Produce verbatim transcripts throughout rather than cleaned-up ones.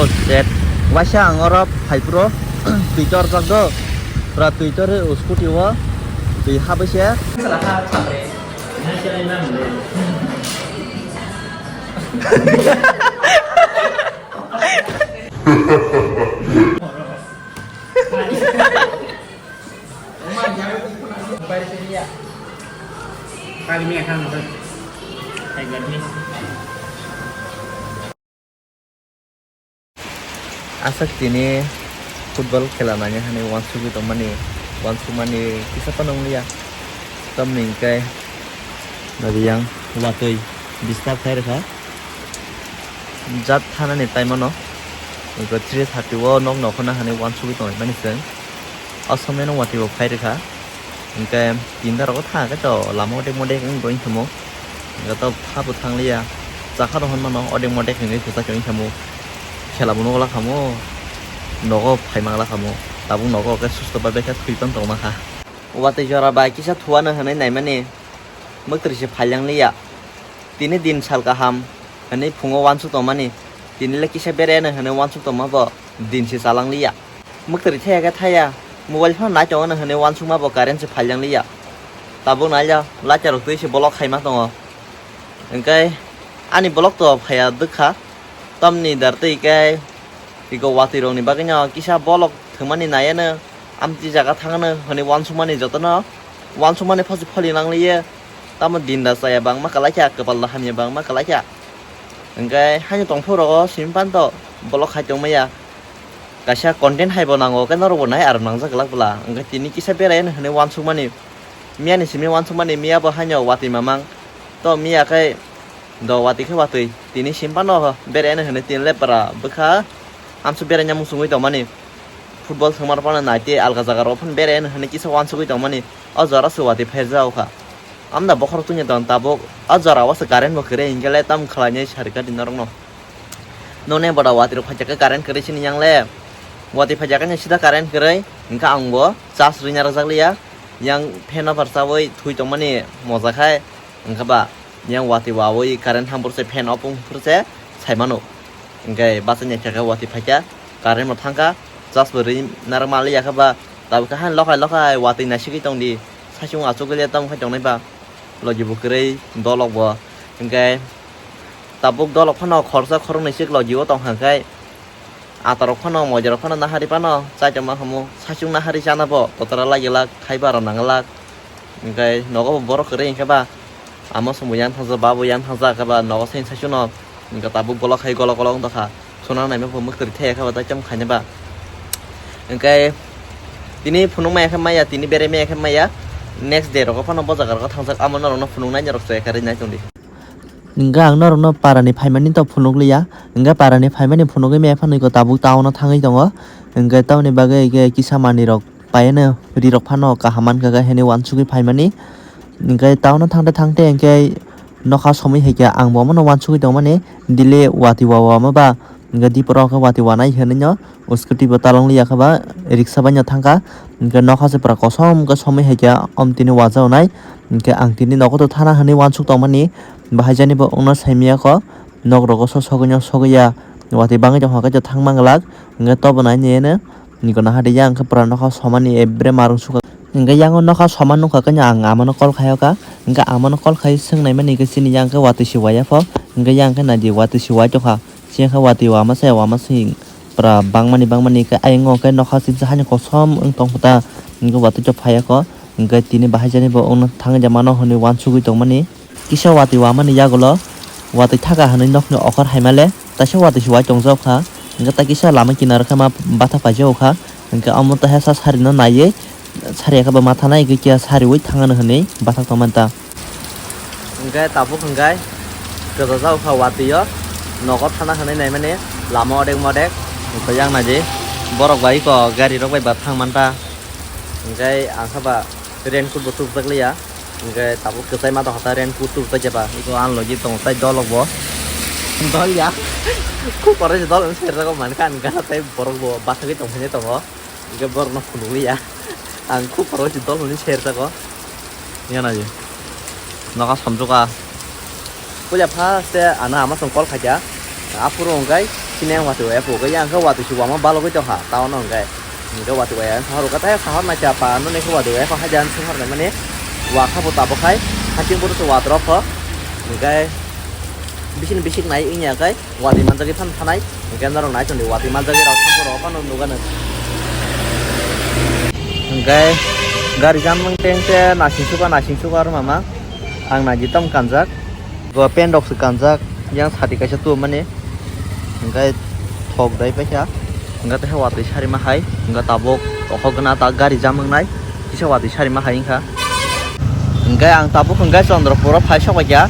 Set. Waisa ang oro phai phuru twi torjak do. Pura twi torwi o scooty o twi habwi se. Aswk tini football khela naina hinwi uansugwi tongmani, uansukmani kisa phano wngliya. Tamni hwnkhe nabiyang watwi disturb khai rwkha. Jat thanani time-o no three thirty o nok nokhorna hinwi uansugwi tongmani chwng. O somoi'-no watwi bo phai rwkha. Hwnkhe tinta rogo thang khe to lama odek modek wng tong thamo. Hwnkhe to phabo thangliya. Chakha rok hwnmano odek modek hwnwi kwchak wng thamo. Khela bo nukla khamo. Nogo phai mangla khamo. Tabuk nogo khe susto bai bai khe thwi pan tongma kha. Watwi jora bai kisa thuano hwnwi naimani. Mwktwrwi se phailang liya. Tini din sal kaham hwnwi phungo uansuk tongmani. Tini le kisa bereno hwnwi uansuk tongma bo din se chalang liya. Mwktwrwi thaya khe thaya, mobile phano nai tongo hwnwi uansukma bo current se phailang liya. Tabuk naila lighter rok twi se block khaima tongo. Hwnkhe ani block to phaiya dwkha. Tamni dar twi khe iko watwi rokni bagwino kisa block thwngmani naiya no amtwi jaga thangno hwnwi uansukmani jotono uansukmani phosi pholi nangliya. Tamo din da chaya bangma kwlaikha, kwpal da hamya bangma kwlaikha. Hwnkhe haino tongphuru rogo simi panto block khai tongmaya. Kaisa content haibo nango khe norokbo nai aro nangjak glak bwla. Hwnkhe tini kisa berai hwnwi uansukmani. Miyani simi uansukmani, miya bo haino watwi mamang. To miya khe do watwi khe watwi. Tini simi phano berai hwnwi tini le pura bwkha amsuk beraina muchungwi tongmani. Football thwngmano phano naitwi alga jaga rok phano berai hwnwi kisa uansugwi tongmani. O jora se watwi phairjak kha. Amda bokhorok tungya tong tabuk. O jora o se current bo kwrwi hinkhe le tam khlainai sarikha di norokno. Nokni boda watwi rok phaijak khe current kwrwi sini yang le. Watwi phaijak khe sida current kwrwi, hinkhe ang bo charge rwina rwjak liya. Yang fan o pharsawi thwi tongmani moja khai, hinkhe ba yang watwi wawi current thang phuru se fan off wng phuru se sai mano. Hinkhe bachai naikha khe watwi phaikha, current bo thangkha, charge bo rwina rwma liya khe ba tabuk khe han lokhai lokhai watwi naisigwi tongdi, saichung achugwi le tamo khai tongnai ba. Logi bo kwrwi, dolok bo. Hinkhe tabuk dolok phano khoroksa khoroknwi sik logi o tongkha, hinkhe atarok phano, moidarok phano nahari phano chai tongma hamu. Saichung nahari chana bo totra lagi lak, khaiba rok nang lak. Hinkhe nogo bo borok kwrwi hinkhe ba, amo chwngbo yang thangjak, ba bo yang thangjak, hinkhe ba nogo se saichung no hinkhe tabuk golok khai golok golok wng tongkha. Sona naima bo mwktwrwi thaya khe ba tei tamo khaina ba. Hwnkhe tini phunuk maya khe maya, tini berai maya khe maya. Next day rogo phano bo jaga rogo thangjak, amo norokno phunuk nai norok chaya khe rinai tongdi. Hwnkhe ang norokno parani phaimani to phunuk liya. Hwnkhe parani phaimani phunugwi maya phano iko tabuk town o thangwi tongo. Hwnkhe tamoni bagwi hwnkhe kisa manwi rok paiano ri rok phano kaham mankha khe hinwi uansugwi phaimani. Hwnkhe town o thangte thangte hwnkhe nokha somwi hai khe ang bo omono uansugwi tongmani, dili watwi wawa ma ba hwnkhe diporo khe watwi wanai hinwi no scooty bo talong liya khe ba riksa bai no thangkha. Hwnkhe nokha se pura kosom khe somwi hai khe om tini wajaonai, hwnkhe ang tini nogo to thana hinwi uansuk tongmani, bahai jani bo wngno saimaya kho, nok rogo so sogwi no sogwi ya, watwi bangwi tongkha khe thangma glak, hwnkhe tobo nai nini. Niko naha de yang khe pura nokha somani ebre marung sukha. Hingke yango nokha soman nukha khe ang amano call khayo kha. Hingke amano call khai swngnai mani khe chini yang khe watwi se waya pho. Hingke yang khe naidi watwi se wai tongkha. Chini khe watwi wama se wama se pura bangmani bangmani khe ayang o khe nokha chini hani kosom wng tong kho ta. Hingke watwi to phaiya kho. Hingke tini bahai jani bo wngno thangwi mano hinwi uansugwi tongmani. Kisa watwi wamani yagulo watwi thaka hinwi nokni okhor haimale, taisa watwi se wai tongjak kha. Hingke tai kisa lama kinaro khe ma bathak paijak kha. Hingke omo taisa sari no naiwi sari ya khe bo ma thanai hingke kiya sariwi thangano hinwi bathak tongmani ta. Hingke tabuk hingke kwchajak kha watwi o nogo thana hinwi naimani lama odek modek. Hingke yang naidi borok bai eko gari rok bai ba thang manta. Hingke ang khe ba raincoat bo tubujak liya. Hingke tabuk kwchai ma tongkha ta raincoat tubujak ya ba. Eko ang logi tongo tai dolok bo. Dol ya. Khub kotor se dol hinwi serjago mankha ang gana tai borok bo bathagwi tongphai tongo. Hingke borok no phunuk liya. Ang khub kotor se dol hinwi serjago. Yana je. Noka somjok a. Puila first te ano ama song call khaikha. Aphuru hingke Chini ang watwi waya phuru khe, yang khe watwi se wama balogwi tongkha, town o hwnkhe. Hwnkhe watwi waya sahor khe, tei sahor nai cha pa, noni khe watwi waya khe hajan swnghor nai mani, wa kha bo tabok khai, haching bo se watwi rok kho. Hwnkhe bising bising nai wngya khe, watwi manjagwi phan phanai, hwnkhe norok nai tongdi, watwi manjagwi rok thambo rok phano nukgano. Hwnkhe gari jam wng teng te nasing suka, nasing suka aro mama, ang naidi tong kanjak. Bo pen rok se kanjak, yang sati kaisa tu mani, hwnkhe thok dai paikha, hwnkhe tei watwi sarima hai, hwnkhe tabuk okhogna ta gari jam wngnai, kisa watwi sarima hai wngkha. Hwnkhe ang tabuk hwnkhe Chandrapuro phai sok paikha,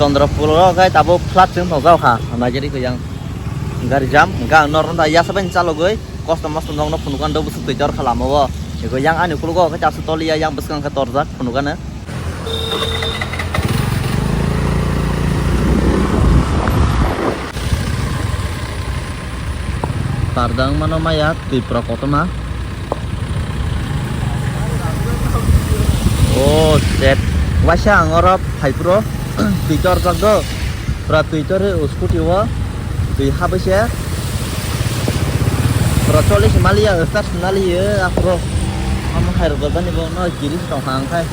Chandrapuro khe tabuk flat chwng tongjak kha, naigari kho yang gari jam, hwnkhe ang norok da yasa bai chalogwi kosto mosto nokno phunukgwi ang do bwswk twi tor kha lama o, eko yang ani ukologo khe chasu toliya yang bwskango khe torjak phunukgano. Pardang mano maya Tripura kotorma. Oh, shit. Waisa ang oro phai phuru twi torjak do. Pura twi tor o scooty o. Twi habwi se. Pura choli se maliya, start se maliya, aphuru. Omo hai rwgwlbani bo no giri se tongkha ang khai.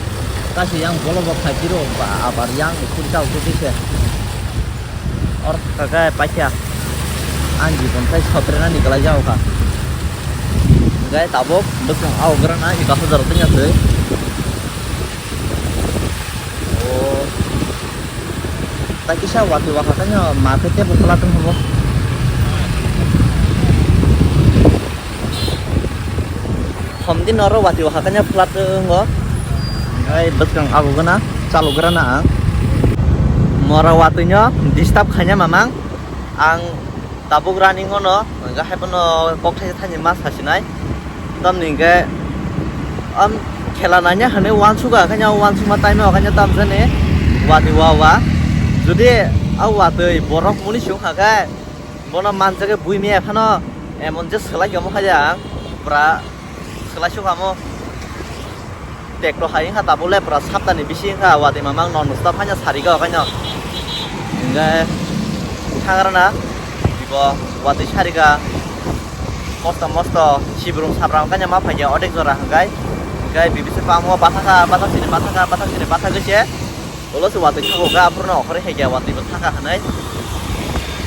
Kaisa yang bolo bo phai phuru ba abar yang scooty ta scooty se. Or kaka paikha. Ang jibon tai sotrena ni kwlai jao kha. Hwnkhe tabuk bwswng aograna eka hajar tanya se. Oh. Tai kisa watwi wakha tanya ma khe tebo kwla tong habo. Hom din oro watwi o hakanya flat wngo. Ai bwskang ago gana, chalo grana ang. Mora watwi no disturb khaina mamang. Ang tabuk running ono, hwnkhe hai phano kok thaisa thani ma sasinai. Tamni hwnkhe am khela naina hwnwi uansukha, hakanya uansukma time o hakanya tamjani watwi wa wa. Jodi a watwi borok muni sung hakhe, bono manjagwi buimiya phano emon je swlai kamo haya ang pura swlai sukha mo. Tekto hai wngkha tabuk le pura saptani bisi wngkha watwi mamang non stop haino sarigo kaino. Hingke thangrana ibo watwi sarika mosto mosto sibrum sabram kaino ma phaikhe odek jora hingkai. Hingkai bibisi pamo bathakha bathak sini bathakha bathak sini bathak se. Ulo se watwi thangkha, aphuru no okhorwi hai khe watwi bo thangkha hinwi.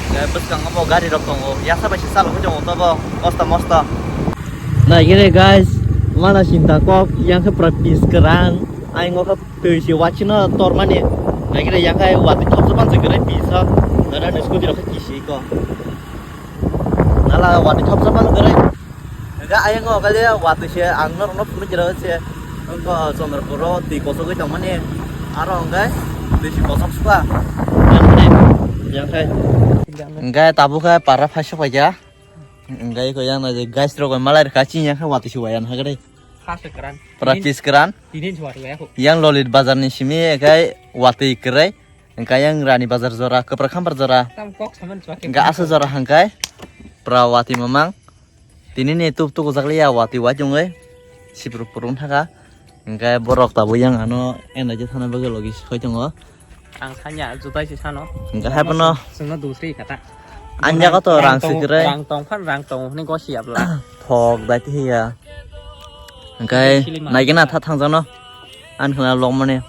Hwnkhe bwskango bo gari rok tongo, yasa bai se chalogwi tongo tobo mosto mosto. Naikhe re guys, mana sinta kok, yang khe pura pis kwrang, ayang o khe twi se watwi no tormani. Naikhe re yang khe watwi thopjak manjak kwrwi pis o, nana ni scooty rok khe kisi ko. Nala watwi thopjak mano kwrwi. Hwnkhe ayang o khe watwi se ang norok no phunuk jera se. Wngkha Chandrapuro twi kosogwi tongmani. Aro hwnkhe twi se kosok sukha. Yang khai. Hwnkhe tabuk khe para phai sok paikha. Hwnkhe eko yang nai guys rok malai rwkha chini yang khe watwi se waya hwnkhe. Practice kwran. Tinin se watwi waya kho. Yang Lolit bazar ni simi khe watwi kwrwi. Hwnkhe yang Rani bazar jora, Kwpra Khampar jora. Tam kok saman chwa khe. Hwnkhe aswk jora hwnkhe pra watwi mamang. Tini ni tuk tuk jak liya watwi wai chungwi. Sipru purung thaka. Hwnkhe borok tabuk yang ano energy thana bagwi logi soi tongo. Ang sanya jutai se sano. Hwnkhe hai bono. Sengno dusri kata. Ang jaga to rang sikre. Rang tong phan rang tong hwnwi gosi abla. Thok dai tiya. Hwnkhe naikhe na tha thangjakno. Ani khna longmani.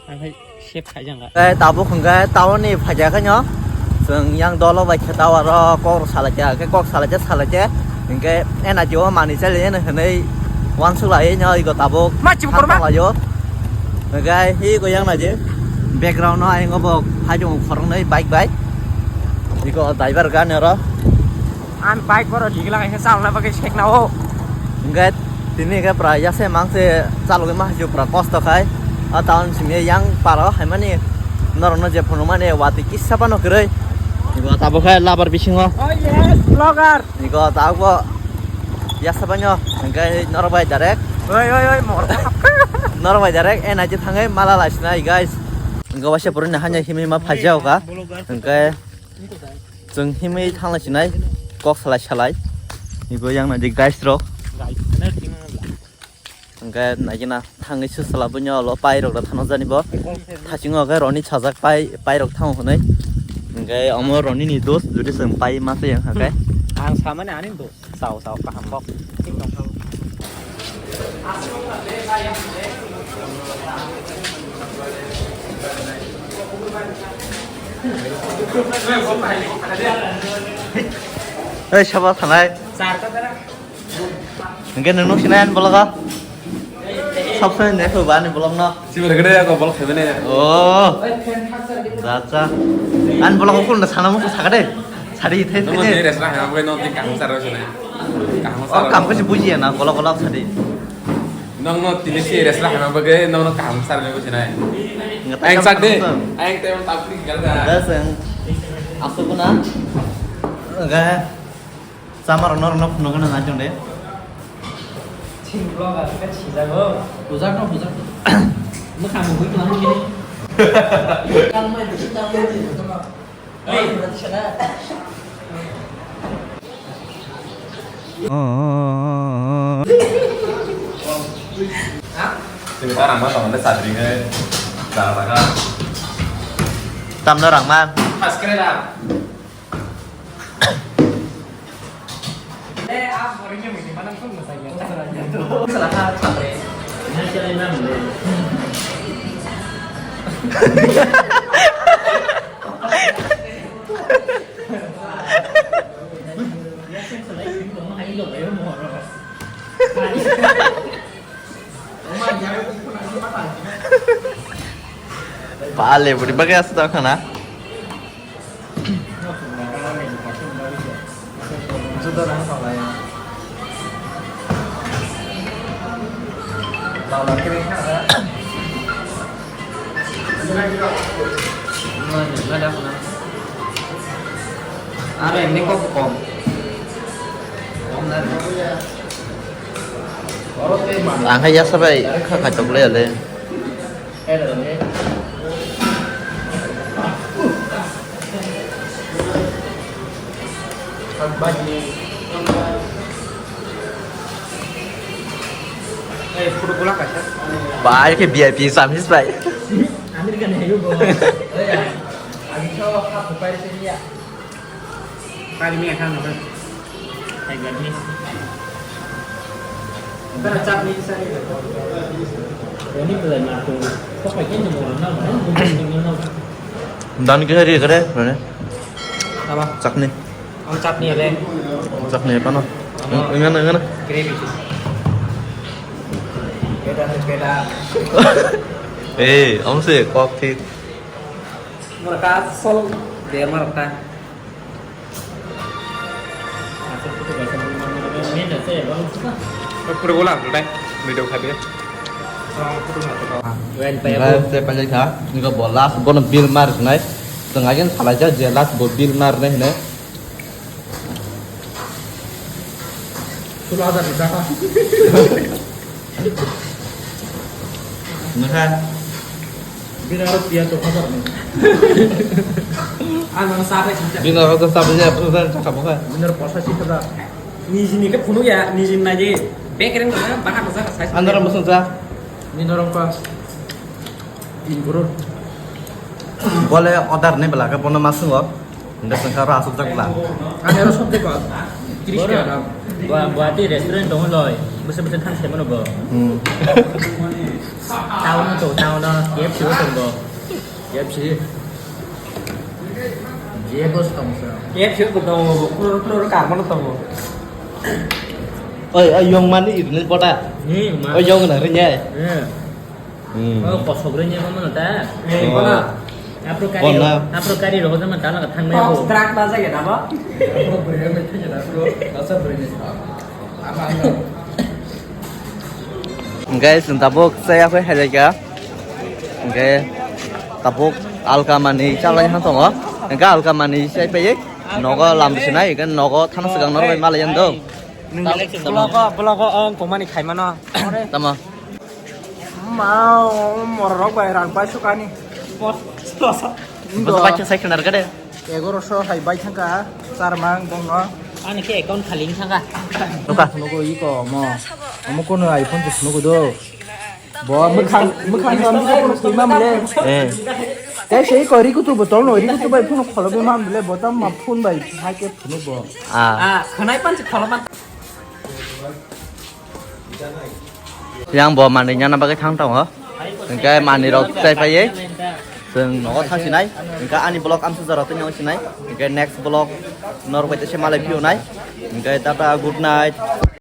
Ang hai sep khaijang ga. Tei tabuk hwnkhe town ni phaikha khaino. Chwng yang dolo bai khe tower o kok salaikha, khe kok salaikha, salaikha. Hwnkhe ena jibo mani chali eno hwnwi uansuk lai no ego tabuk. Ma chim korma? Laio. Hwnkhe hi go yang naidi. Background no ayang bo phaijong khoroknwi bike bai. Ego driver gani oro. Ang bike boro digla kaisa chalna bagwi sekna o. Hwnkhe tini khe pura yase mangse chalogwi ma haisu pura kosto khai. A town simi yang paro haimani norokno je phunukmani watwi kisa phano kwrwi. Ibo tabuk khe labar bisingo. Oh yes, vlogger. Igo tabuk bo yasa banyo hwnkhe norok bai direct. Oi, oi, oi, mor. Norok bai direct N I T thangwi mala laisinai guys. Hwnkhe waisa puruni hanya himwi ma phaijao kha. Hwnkhe Chwng himwi thanglai sinai kok salai salai. Ibo yang naidi guys rok. Hwnkhe naigina thangwi swsala buino ulo pai rok da thano jani bo. Thasingo khe roni sajak pai, pai rok thango hwnwi. Hingke omo Roni ni dos, jodi chwng pai ma se yang hingke. Ang samani ani dos. Sao, sao, kaham kok. Ei, sabo thanai. Hingke nwng nuk sinai ani vlog o? Sab samai naikho ba ani vlog no? Sibar gede ya, vlog khaibene. Oh. Jacha. Ani vlog o kulna sana muku sakade. Sari thai thai. Nong tini resla hema bagwi nong tini kaham sar rw sinai. Kaham sar. Oh, kam kasi buji ya na, golok golok sari. Nong no tini si resla hema bagwi nong no kaham sar rw sinai. Ang sar de. Ang tem tapri gal da. Dasang. Asukuna. Ga. Chamar norok no phunukgwi nang achang de. Chini vlog aswk khe sijago. Bujak no, bujak no. Mwkhang bo hui tong khe. Tang mai de, tang mai de. Ei, sana. Sini tarang ma tong de sadri ngai. Tarang ka. Tam no rang man. Pas kre da. Pale, budi bagai asa tau khana. Aro ini kok kom. Ang khe yasa bai kha khai tok le le. Bai khe V I P samis bai. America ni hayo bo. Ani kho kha bupai se ya. Kari mi akan apa? Hai gadis. Tara chutney sa ni. Ini belai matu. Kok pakai ni mo na mo. Dan ke hari kare, mana? Apa? Chutney. Ang chutney ada. Chutney apa no? Apa? Enggak, enggak. Gravy. Beda, beda. Eh, om se kok thik. Murka sol de marka. Pura bola, udah. Video khabe. Guys, saya panjang kha. Ini kok bola, bono bill mar nai. Tengah kan salah aja jelas bo bill mar nai, nai. Sulh hajar ni taka. Nokha. Bini aro tiya chok hajar ni. Ang nang sa pai sijak. Bini aro sa pai sijak, bini aro chaka bokha. Bini aro posa si hajar. Nijini ke phunuk ya, nijini naji. Bekereng na, bahar na sa sai. Andara musung sa. Bini aro pa. Tin crore. Bole order ni bela ke bono masung o. Hingke chwng kha aro aswkjak bwla. Ani aro sob de kok. Tris taka dam. Gua-, Guwahati restaurant tongo loi. Bwswk bwswk thang se mano bo. Hmm. Town o to, town o K F C o tongo. K F C. Jebo tongo sa. K F C o tongo, kuro kuro kar mano tongo. Oi, oi, yong mani irni bota. Hmm, ma. Oi, yong na rinye. Hmm. Hmm. Oh, kosok rwini omo no ta? Eh, oh. Kono? Apro kari, kono? Apro kari rogo jama ta laga thang mai. Kok bo. Drak na jage na ba? Guys, tabuk saya khe hai jaga. Oke. Tabuk alka mani chalai han tongo. Engka alka mani sai pai. Nogo lam sinai, kan nogo thana segang nor bai malai ando. Vlog o, vlog o ong komani khai mano. Tamo. Ma, morok bai rang bai sukani. Bos, bos. Bos bai sai khna rwkha de. Egaroso hai bai thangka, charmang bongno. Ani khe account khali wng thangka. Nuka. Nugo iko omo. Omo kono iPhone se nugo do. Bo mwkhang, mwkhang jam di kono kuima mle. Eh. Tei sei ko ri kutu botol no, ri kutu bai phone kholo be mam le botol ma phone bai hai ke phone bo. Ah. Ah, khanai pan si kholo pan. Yang bo mani nyana bagwi thang tongo. Hingke mani rok chai phaiye. Chwng nogo thang sinai. Hingke ani vlog amsa jora tini sinai. Hingke next vlog norok bai se malai phiyonai. Hingke tata, good night.